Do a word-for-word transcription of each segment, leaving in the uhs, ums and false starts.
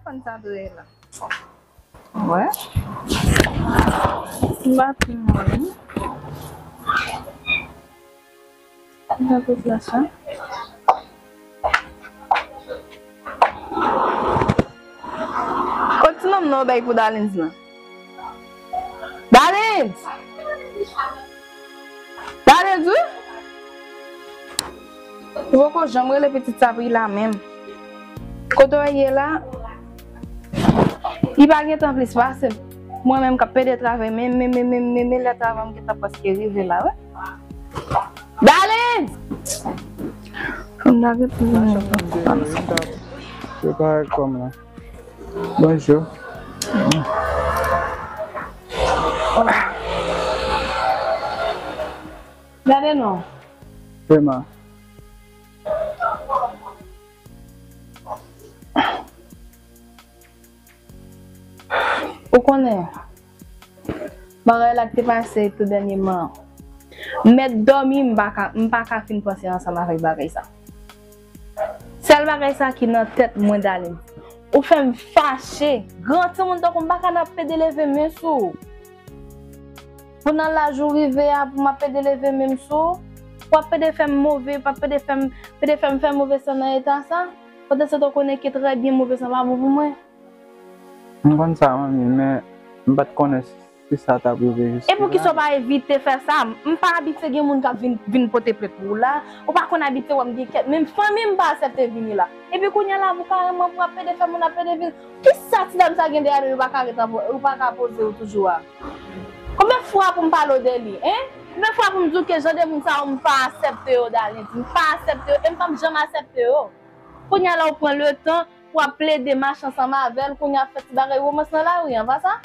Konn sa dwe la. Wè. M pa pi mwen. M pa pi plas la. Kot ti nonm nan w bay pou Dalens lan? Dalens! Dalens, wi! Ou poko janm rele pitit sa pou li la menm. Kote w ye la, li pa gen tan plis pase mwen menm k ap pede travay, men, men, men, men, men, men lè travay m gentan prèske rive la, wi. Dalens! Fò m lage pou mwen. Prepare kò m la. Bonjou. Gade non. Prema. Ou konnen, bagay la k te pase tou dènyèman an, m mèt dòmi, m pa ka, m pa ka fin panse ansanm avèk bagay sa. Sèl bagay sa ki nan tèt mwen, Dalens, ou fè m fache. Gran timoun tankou m pa ka nan pede leve men sou ou. Pou nan laj ou rive a, pou m ap pede leve men m sou ou, w ap pede fè m move, w ap pede fè m, pede fè m fè move san nan eta sa. Pandan se tan w konnen ke trè byen move san pa bon pou mwen. M konn sa, manmi, men m pa t konnen si sa t ap rive jis la. E poukisa w pa evite fè sa? M pa abitye gen moun k ap vin, vin pote plent pou ou la. Ou pa konn abitye wè m gen kèt. Menm fanmi m pa aksepte vini la. Epi kounye a la, pou kareman, pou ap pede fè moun ap pede vin. Kisa ti dam sa gen dèyè l, ou pa ka ret anpo-, ou pa ka poze w toujou a? Konbyen fwa pou m pale w de li, en? Konbyen fwa pou m di w ke jan de moun sa yo, m pa aksepte yo, Dalens? M pa aksepte yo, e m p ap janm aksepte yo. Kounye a la, ou pran letan pou w ap plede mache ansanm avè l, kounye a ap fè ti bagay womans nan lari an, pa sa?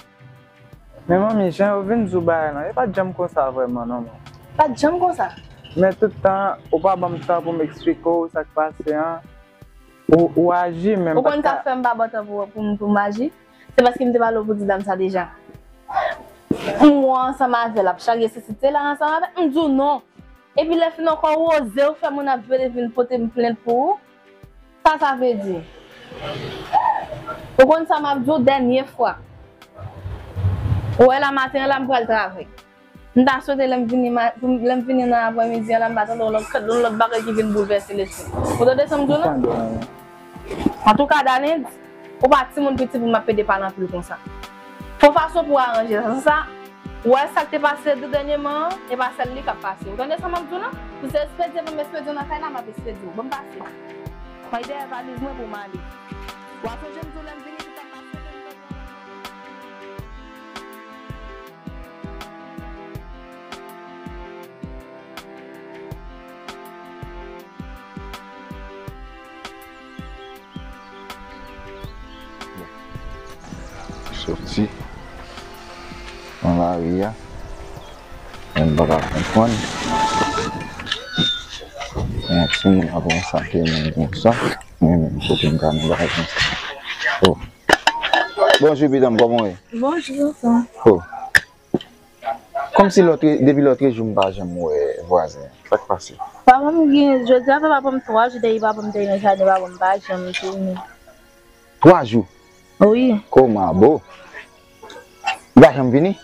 Men manmi, jan yo vin di w bagay lan, e pa t janm konsa vrèman non, manmi. Pa t janm konsa? Men tout tan, ou pa ban m tan pou m eksplike w sa k pase an, ou, ou aji, men m pa t ka. Ou konn sa k fè m pa ba w tan pou, pou, pou m aji? Se paske m te pale w pou ti dam sa deja. M wè w ansanm avè l, ap charye sesi tela ansanm avè l, m di w non. Epi lè fin ankò, ou oze, ou fè moun ap vle vin pote m plent pou ou. Sa sa vle di? Ou konn sa m ap di w dènye fwa. Ou wè la maten an la m pral travay. M ta swete lè m vini ma-, lè m vini nan aprèmidi an la m pa tande yon lòt, yon lòt bagay ki vin boulvèse lespri m. Ou tande sa m di w la? Antouka, Dalens, ou pa timoun piti pou m ap pede pale anpil konsa. Fè yon fason pou w aranje sa. San sa, ou wè sa k te pase tou dènyèman an, e pa sèl li k ap pase. Ou tande sa m ap di w lan? Si se ekspedye pou m ekspedye w nan kay la, m ap ekspedye w. Ban m pase. Mwen dèyè valiz mwen pou m ale. W a sonje m di w lè m vini, tout sa m ap swete m. Soti nan lari a, men m pa ka konprann. Yon timoun ap ranse ak moun konsa, mwen menm kote m ka nan bagay konsa. Oh. Bonjou pitit mwen, kòman w ye? Bonjou, tonton. Oh. Kòmsi lòt, depi lòtrejou m pa janm wè vwazen an. Sa k pase? Papa m gen, jodi a fè papa m twa jou depi papa m te nan jaden, papa m pa janm tounen. Twa jou? Wi. Kòman bo? Li pa janm vini?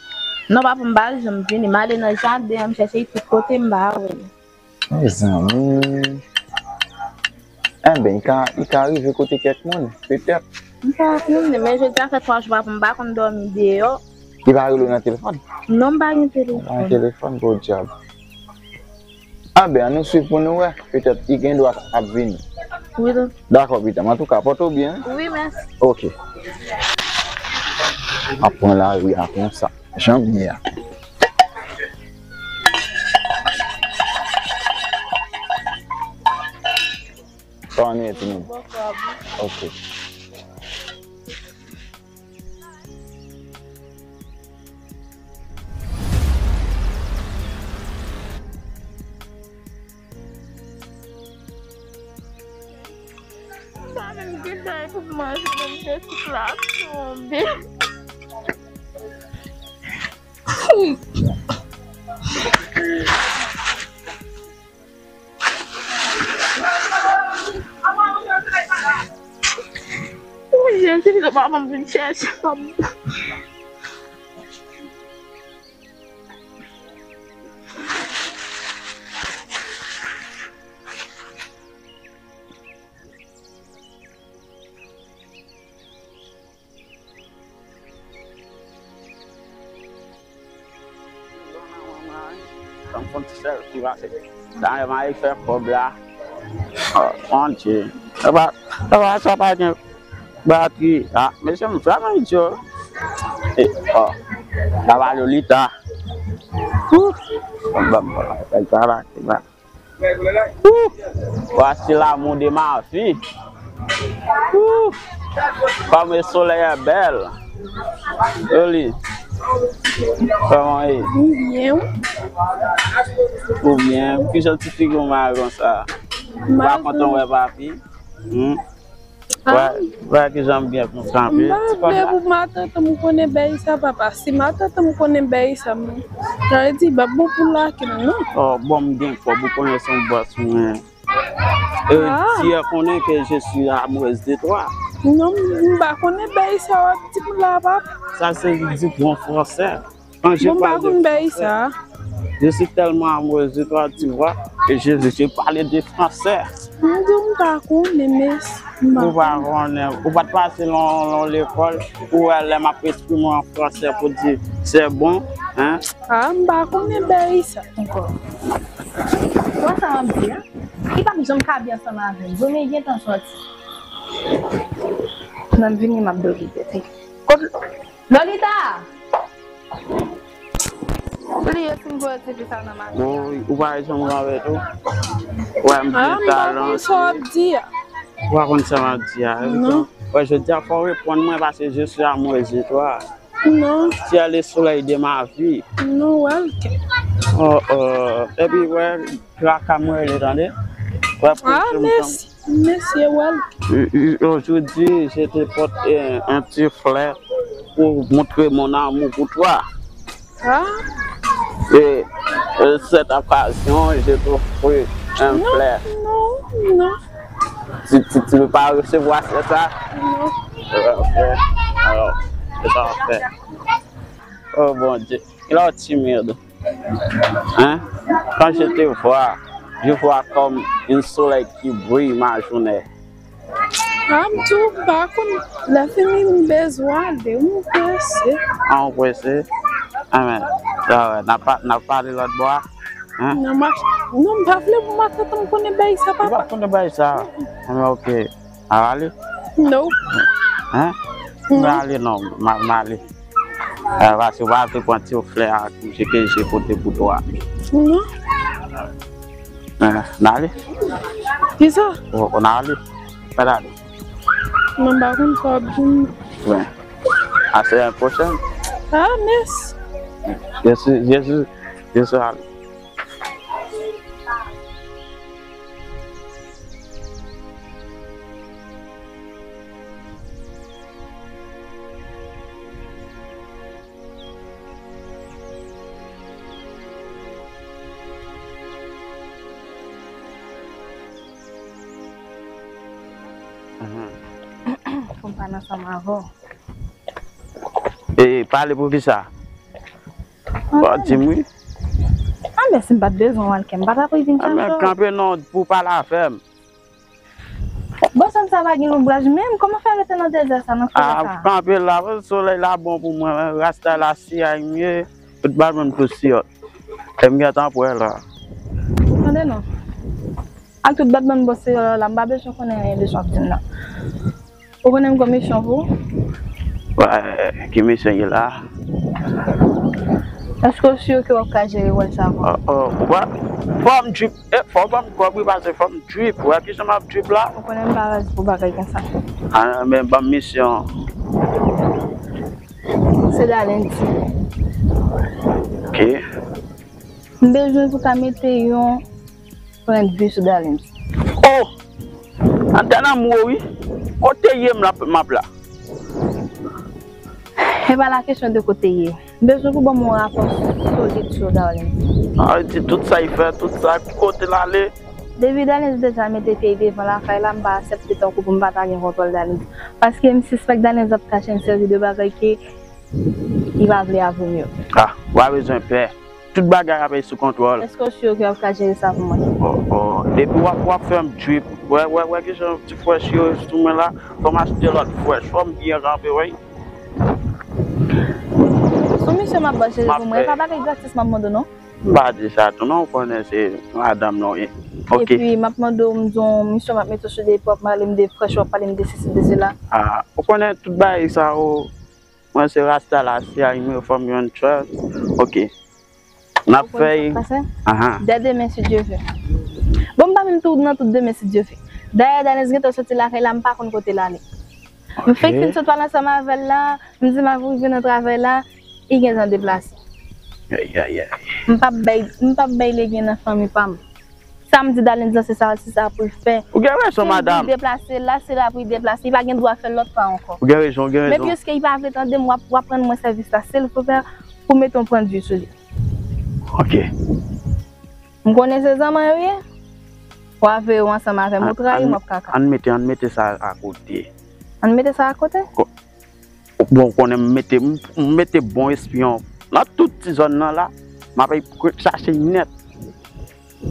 Non, papa m pa janm vini. M ale nan jaden an, m chèche li tout kote, m pa wè li. Mezanmi. Enben, li ka, li ka rive kote kèk moun, petèt. M pa konnen, men jodi a fè twa jou papa m pa konn dòmi deyò. Li pa rele w nan telefòn? Non, m pa gen telefòn. Pa gen telefòn, podyab. Enben, ann nou swiv pou nou wè. Petèt, li gen dwa ap vini. Wi, tonton. Dakò, pitit mwen. Antouka, pòte w byen, wi. Wi, mèsi. Oke. Ap pran lari a konsa. Jan m ye a. Kòman nou ye, timoun? Bonswa, bonswa. Oke. M pa menm gen dèy pou m manje, menm gen sik la tonbe. Mwen, Jezi, Papa m vin chèche m. Ban m fè yon ti sèl ti pase. Dayè m al fè kòb la. Oh, Bondye. Epa, epa, sa pa gen batri. Ah, mesye, m vrèman idyo. E, oh, sa va Lolita. Ouh. Ban m, ban m, ban m, ban m. Ouh! Voici l'amour de ma vie. Ouh! Comme le soleil est belle. Joli. Kòman w ye? Ou byen, wi. Ou byen? Kijan ti figi w mal konsa? Ou pa kontan wè papi? Hmm? Wè, wè kijan m byen kontan, wi. M pa vle pou matant m konnen bèy sa, papa. Si matant m konnen bèy sa, m, sa vle di, l p ap bon pou lake m, non. Oh, bon, m gen kòb, ou konnen se yon bòs mwen. Et tu es konnen que je suis amoureuse de toi. Non, m pa konnen bèy sa w ap di m la, papa. Ça se dit en français. Quand je parle de français, je suis tellement amoureuse de toi, tu vois, et je, je parle de français. M di w m pa konnen, men m pa konnen. Ou pa konnen, ou pa t pase nan, nan lekòl, ou wè lè m ap eksprime an fransè pou di, c'est bon, hein? Ah, m pa konnen bèy sa ankò. Wè sa m ap di a? Li p ap janm ka byen ansanm avè m. Jounen gentan sòti. Nan vini m ap dokipe. Kot Lolita! Bliye si m voye ti fi sa nan mache a. Bon, ou pa janm ranvè tou. Wè, m di talan. Ah, m pa konn sa w ap di a. Ou pa konn sa m ap di a. Non. Wè, jodi a fò w reponn mwen paske je suis amoureuse de toi. Non. Tu es le soleil de ma vie. Non, welcome. Oh, oh. Epi, wè, traka m rele, tande. Wè, ah, mèsi. Mesye, welcome. Aujourd'hui, je te porte un, un petit fleur pour montrer mon amour pour toi. Ah. Et, euh, cette occasion, je t'offre un fleur. Non, non, non. Tu, tu, tu veux pas recevoir ça? Non. Euh, ok. Alors, c'est parfait. Oh mon Dieu. Il est timide. Hein? Quand je te vois, je vois comme un soleil qui brille ma journée. Ah, m tou pa konn. Lè fini m bezwen ale, m prese. Ah, ou prese? Ah, men, sa wè, n ap pa, n ap pale lòt bò a. Hein? Nan mach-, non, m pa vle pou matant m konnen bèy sa, papa. Ou pa konnen bèy sa? Ah, men, ok. A ale? No. Hein? Non. M ale non, m a-, m ale. Eh, paske w pa vle pran ti flè a, je ke je pote pou twa. Non. Eh, n ale? Kisa? O, o, n ale. Fè n ale. Non, m pa konn sa w ap di m. Byen. A semèn pwochèn. Ah, mèsi. Jezi, Jezi, Jezi ale. Pou m pa nan sanm avè w. E pale pou kisa? Bon, di m wi. Ah, men si m pa t bezwen w, Walker, m pa t ap ri vin chache w. Ah, men kanpe non pou pale avè m. Bon, sèn sa pa gen lonbraj menm. Kòman fè rete nan dezè sa, nan solèy sa? Ah, kanpe la, solèy la bon pou mwen, wi. Rasta la siyay m ye, tout bagay m tou siyòt. E m gentan prè la. Tande non. Ak tout bòt bann bòs se la, m pa bezwen konnen anyen de sa w ap di m nan. Ou konnen m gon misyon pou ou? Wè, ki misyon ki la? Èske w si ke w ap ka jere wòl sa pou mwen? Oh, oh, ou pa, fò m drip, eh, fò w ban m kòb wi, paske fò m drip. Wè kijan m ap drip la? Ou konnen m pa rèz pou bagay konsa. Ah, men ban m misyon. Se Dalendi. Ok. M bezwen pou w ka mete yon pwennvi sou Dalendi. Oh! Antann anmwe wi. Kote ye m la, m ap la. E pa la kesyon de kote ye. M bezwen pou w ban m yon rapò solid sou Dalendi. Sa vle di tout sa l fè, tout sa, ki kote l ale, Depi Danez deja mete pye l devan lakay la, m pa aksepte tankou pou m pa ta gen kontwòl Danez. Paske m sispèk Danez ap kache m sèvi de bagay ke li pa vle avè m yo. Ah, w pa bezwen pè. Tout bagay ap sou kontwòl. Èske w si ke w ap ka jere sa pou mwen? Oh, oh. Depi w ap, w ap fè m drip. Wè, wè, wè kijan ti frèch yo sou mwen la. Fò m achte lòt frèch. Fò m byen kanpe, wi. Se yon misye m ap ba jere pou mwen. E pa bagay gratis m ap mande w non. M pa di sa tou non, ou konnen se madanm nou ye. Ok. Epi m ap mande w, m di w misye m ap mete w sou de pwòp, m pale m de frèch, w ap pale m de sesi, de sela. Ah, ou konnen tout bagay sa yo. Mwen se Rasta la, si a ime fòm yon trust. Ok. N ap fè. Ou konn sa k pase? Ahan. Dè demen, si Dye vle. Bon, m pa menm tou nan tout demen, si Dye vle. Dayè, Danez gentan soti lakay la, m pa konn kote l ale. M fenk fin sot pale ansanm avè l la, m di m ap rive nan travay la, li gentan deplase. Ay, ay, ay. M p ap bay, m p ap bay legen nan fanmi pa m. Sa m di Danez la, se sa, se sa pou l fè. Ou gen rezon, madanm. Si l di l deplase la, se la pou l deplase. Li pa gen dwa fè l lòt pa ankò. Ou gen rezon, ou gen rezon. Men piske li pa vle tande m, w ap, w ap rann mwen sèvis la, silvouplè, pou mete yon pwendui sou li. Ok. M konnen se zanman yo ye. W a veye w ansanm avè m, ou trayi m, w ap kaka. Ann mete, ann mete sa akote. Ann mete sa akote? Bon, ou konnen m mete, m, m mete bon espyon nan tout ti zòn nan la. M ap chache nèt.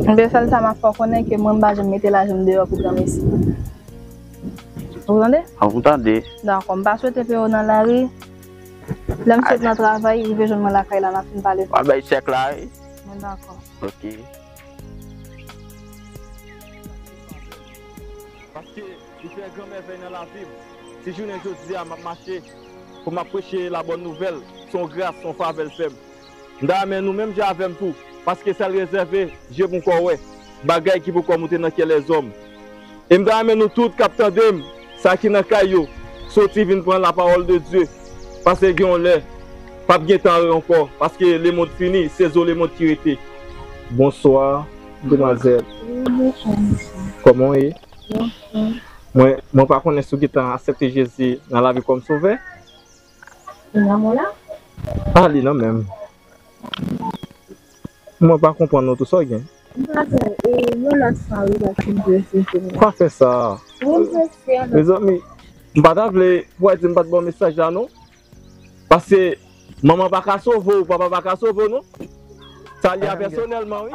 Ebyen, sèl sa m ap fè w konnen ke mwen, m pa janm mete lajan m deyò pou granmesi. Ou tande? Ah, m tande. Dakò, m pa swete peye w nan lari. Lè m sot nan travay, rive jwenn mwen lakay la, n a fin pale. W a bay chèk la, wi. Mwen dakò. Ok. Paske li fè gran mèvèy nan lavi m. Si jounen jodi a m ap mache pou m ap preche la bòn nouvèl, se yon gras, se yon favè l fè m. M ta renmen nou menm jan avè m tou, paske sa l rezève, je poko wè, bagay ki poko moute nan kè lèzòm. E m ta renmen nou tout k ap tande m, sa ki nan kay yo, soti vin pran lapawòl de Dye, paske gen yon lè, p ap gen tan ankò, paske lemonn fini, se zo lemonn ki rete. Bonswa, demwazèl. Kòman w ye? Mwen, mwen pa konnen si w gentan aksepte Jezi nan lavi w kòm sovè? Li nan men w la? Pa li nan men m. Mwen pa konprann non, tou sa w gen. M pa fè, e, yon lòt fwa, wi, paske m prese, se vre. Pa fè sa. Wi, m prese, alò. Mezanmi, m pa ta vle pou w di m pa t ba w mesaj la, non. Paske manman pa ka sove w, papa pa ka sove w, non. Sa li a pèsonèlman, wi.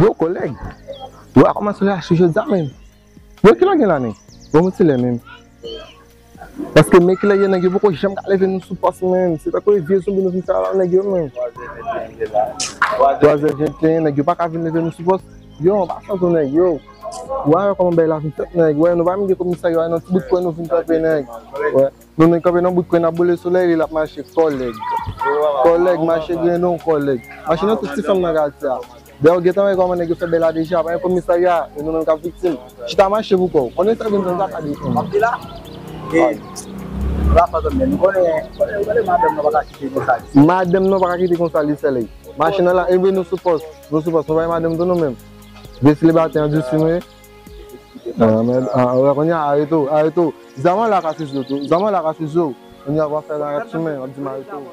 Yo, kolèg. Yo, a kòmanse la, sou jodi a menm. Yo, kilè w gen la menm? Bon, mwen ti lè menm. Paske men kilè ye nèg yo poko janm ka leve nou sou pòs menm. Se tankou e vye zonbi nou vin fè la nèg yo menm. Twa zè venteyen, nèg yo pa ka vin leve nou sou pòs. Yo, an pasan tou nèg yo. Ou a wè kòman bagay la vin fèt nèg. Wè, nou pa menm gen komisarya, wè, nan ti bout kwen nou vin kanpe nèg. Wè. Nou menm kanpe nan bout kwen n ap boule solèy, li l ap mache kòlèg. Kòlèg, mache grenon kòlèg. Mache nan tout ti fanm nan katye a. Dayè, w gentan wè kòman nèg yo fè bèl la deja, pa gen komisarya, e nou menm k ap viktim. Chita mache pou kò w. Konnen sa vin fè m kaka desann. M ap di la. E, la fantom, men nou konnen, konnen, konnen madanm nan pa ka kite konsa li. Madanm nan pa ka kite konsa li sèl. Mache nan la, e nou sou pòs, nou sou pòs, nou pa gen madanm tou nou menm. Vye selibatè an disi nou ye. Ah, mèd, ah, wè, kounye a, arete w, arete w. Zam an la ka fize w tou. Zam an la ka fize w. Kounye a, w ap fè la, w ap simen, w ap di m arete w.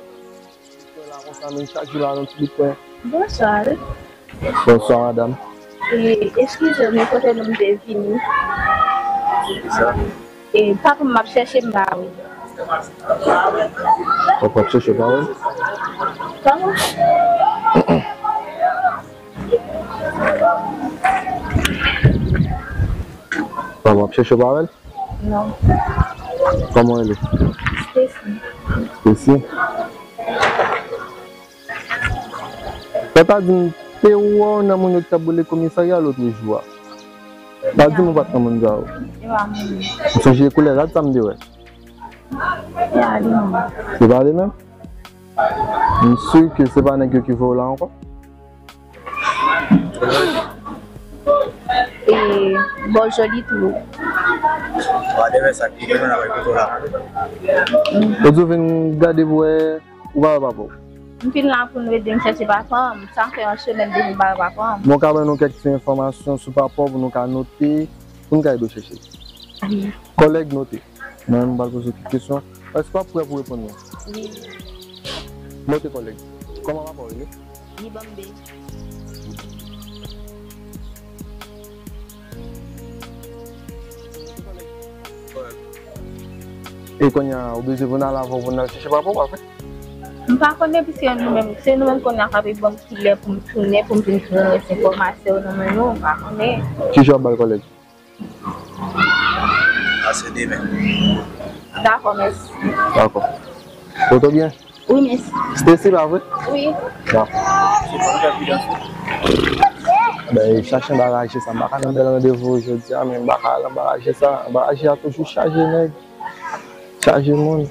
Wè la konsa, menm chak jou la, nan ti bout pen. Bonswa, wi. Bonswa, madanm. E, eskize m, men kote nou m te vini. Kisa? E, papa m ap chèche m pa wè. Papa ap chèche w pa wè? Kòman? Papa ap chèche w pa wè l? Non. Kòman w rele? Stacy. Stacy? Sa ta di m te wè w nan moun yo ki t ap boule komisarya lòt jou a. Sa di m ou pa t nan moun sa yo. E pa mwen menm. M sonje koulè, gad sa m te wè. E pa li menm. Se pa li menm? M si ke se pa nèg yo ki voye w la ankò. E, bò joli tou. Whatever sa ki gen nan kote la. Ou di w vin gade pou wè, ou pa wè papa w? M vin la pou nou ede m chèche papa m. Sa fè yon semèn depi m pa wè papa m. Mwen ka ban nou kèk ti enfòmasyon sou papa w pou nou ka note, pou nou ka ede w chèche. Kòlèg, note. Mwen menm, m pral poze w kèk kesyon. Èske w ap prè pou reponn mwen? Wi. Note, kòlèg. Kòman papa w rele? Li ban m de. E kounye a, ou bezwen pou n al avè w pou n al chèche papa w, pa vre? M pa konnen, piske nou menm, se nou menm kounye a k ap ban m kilè pou m tounen, pou m vin pran rès enfòmasyon yo nan men nou, m pa konnen. Ki jou w ap ba l kòlèg? Pase demen. Dakò, mèsi. Dakò. Ou te byen? Wi, mèsi. Stacy, pa vre? Wi. Dakò. Ben, chache anbaraje sa. M pa ka nan bèl randevou jodi a, men anbaraje sa, anbaraje a toujou chaje nèg. Chaje moun.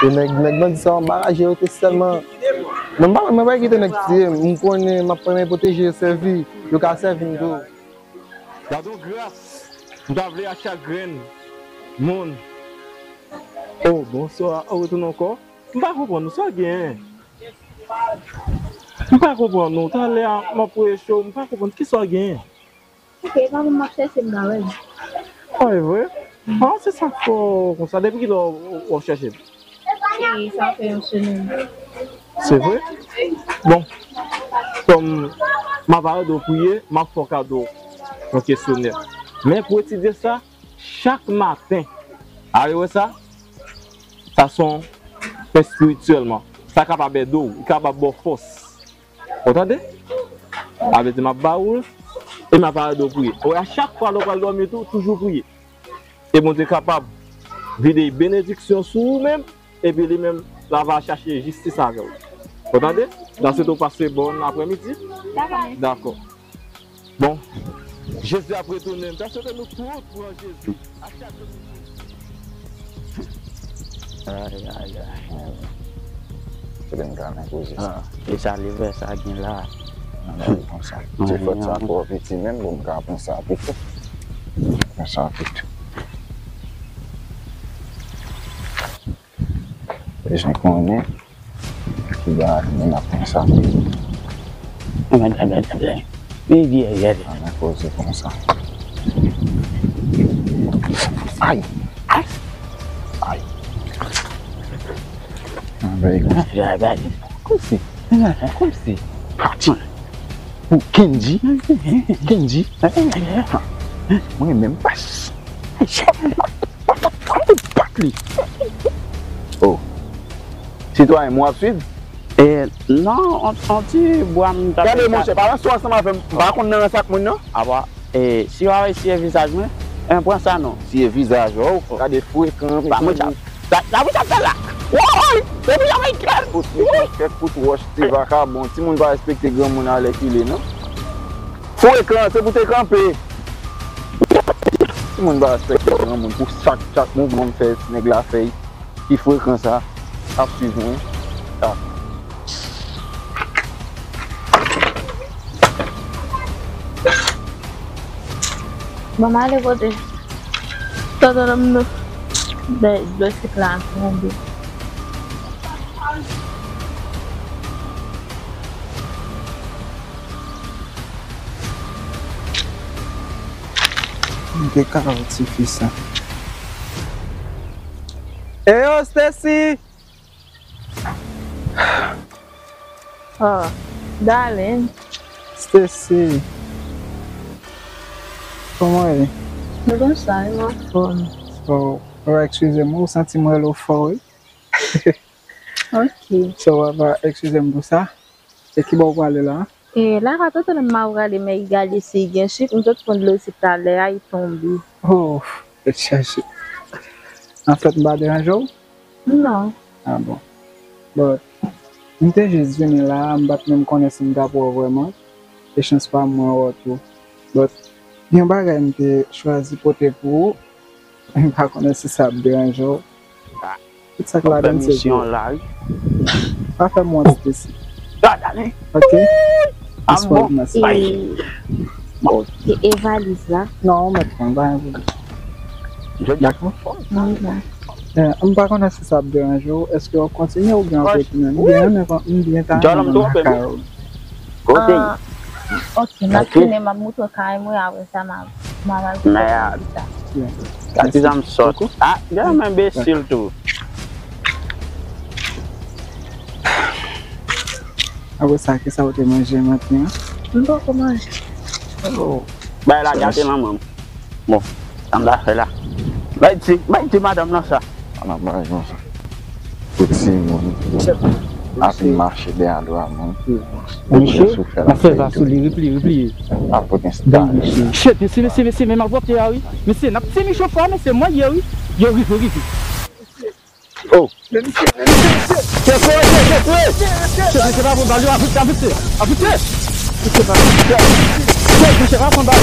E nèg, nèg bandi sa anbaraje yo te sèlman. Mwen pa, mwen pa kite nèg tiye m. M konnen m ap pran men pwoteje, sèvi. Yo ka sèvi m tou. Gade yon gras. M ta vle a chak grenn moun. Oh, bonswa. Ou retounen ankò? M pa konprann ou, sa w genyen? M pa konprann ou. Talè a, m ap voye cho, m pa konprann. Kisa w genyen? Ok, e pa pou m ap chèche m pa wè l. Oh, e vre? Ah, se sa k fè w konsa. Depi kilè w, w ap chèche m? Wi, sa fè yon semèn. Se vre? Bon, kòm m ap ede w priye, m ap fè w kado yon kesyonè. Men pou etidye sa, chak maten, ale wè sa, sa se yon espirityèlman. Sa kapab ede w, li kapab ba w fòs. Ou tande? Sa vle di m ap ba ou l, e m ap ede w priye. Ou wè, a chak fwa lè w pral dòmi tou, toujou priye. E Bondye kapab vide benediksyon sou ou menm, epi li menm, l ava chache jistis avè w. Ou tande? Nan se tou pase bon aprèmidi. Dakò. Dakò. Bon, Jezi ap retounen. M ta swete nou tout pran Jezi. A chak jou. Ay, ay, ay. Kite m ka nan koze sa. Ah, e sa levè sa gen la. Nan bagay konsa. Ti fòt sa twò piti menm pou m ka pran sa pito. Pran sa pito. Bezwen konnen ki bagay moun ap pran sa. Gade, gade, gade. Men vyè, gade. Ann koze konsa. Ay! Ay! Ay! Ann bay gou. Gade, gade. Kòmsi? Kòmsi? Pati. Pou Kendji. Kendji. Mwen menm pas. Bat li. Oh. Sitwayen, mwen ap swiv. E, non, on, on ti bwa m ta... Gade, monchè, pa ranse w ansanm avè m. M pa konn nan ranse ak moun, non. Apa, e, si w ap siye vizaj mwen, en, pran sa non. Siye vizaj, oh, gade frekan, mesye. Sa, sa pou sa fè la. Woy! Depi Jamaican! Kèk kout, kèk kout wòch, ti vakabon. Timoun pa respekte granmoun alèkile, non. Frekan, se pou te kanpe. Timoun pa respekte granmoun. Pou chak, chak mouvman m fè, nèg la fè, ki frekan sa, ap swiv mwen. Ah. Bon, m ale kote. Tonton m nan. Dlo sik la tonbe. M te ka wè tifi sa. Eyo, Stacy! Oh, darling. Stacy. Kòman w ye? Mwen konsa, mwen anfòm. So, w a eskize m, ou santi m rele w fò, wi. Ok. So, w a eskize m pou sa. E ki bò w prale la? E, la ka tonton m ap prale, men li gade si gen sik, m sot pran dlo sik talè a, li tonbe. Oh, tèt chaje. Anfèt, m pa deranje w? Non. Ah bon. But, m te jis vini la, m pa t menm konnen si m t ap wè w vrèman. E chans pa m, mwen wè w tou. But, gen yon bagay m te chwazi pote pou ou. M pa konnen si sa ap deranje w. Ah. Tout sa k ladan l se misyon la, wi. Pa fè m wont, Stacy. Gad ale. Ok? It's for you, my sweet. E, ok, e valiz la? Non, ou mèt pran, pa gen pwoblèm. Dakò? Mwen la. Eh, m pa konnen si sa ap deranje w. Èske w ap kontinye oubyen w ap retounen? M byen renmen, m byen ta renmen lakay ou. Kote? Ah, ok, m ap tounen, m ap moutre w kay mwen, apre sa, m ap, m ap al kote m pita. Gad ti zanm sòt. Ah, gen yon enbesil tou. Apre sa, kisa w te manje maten an? M poko manje. Oh. Bay la gate manman m. Bon, sa m ta fè la. Bay ti, bay ti madanm nan sa. Nan bagay konsa. Pou timoun ap vin mache dèyè dwa moun. Mesye, n ap fè va sou li, repliye, repliye. Ap gen style. Shit, mesye, mesye, mesye, men malpwòpte a wi. Mesye, n ap tiye Michou fò, mesye, mwen ye wi. Yo, rive, rive. Oh. Mesye, mesye, mesye. Mesye, mesye, pa pran bal yo, avanse, avanse, avanse. Mesye, pa pran bal. Mesye, pa pran bal.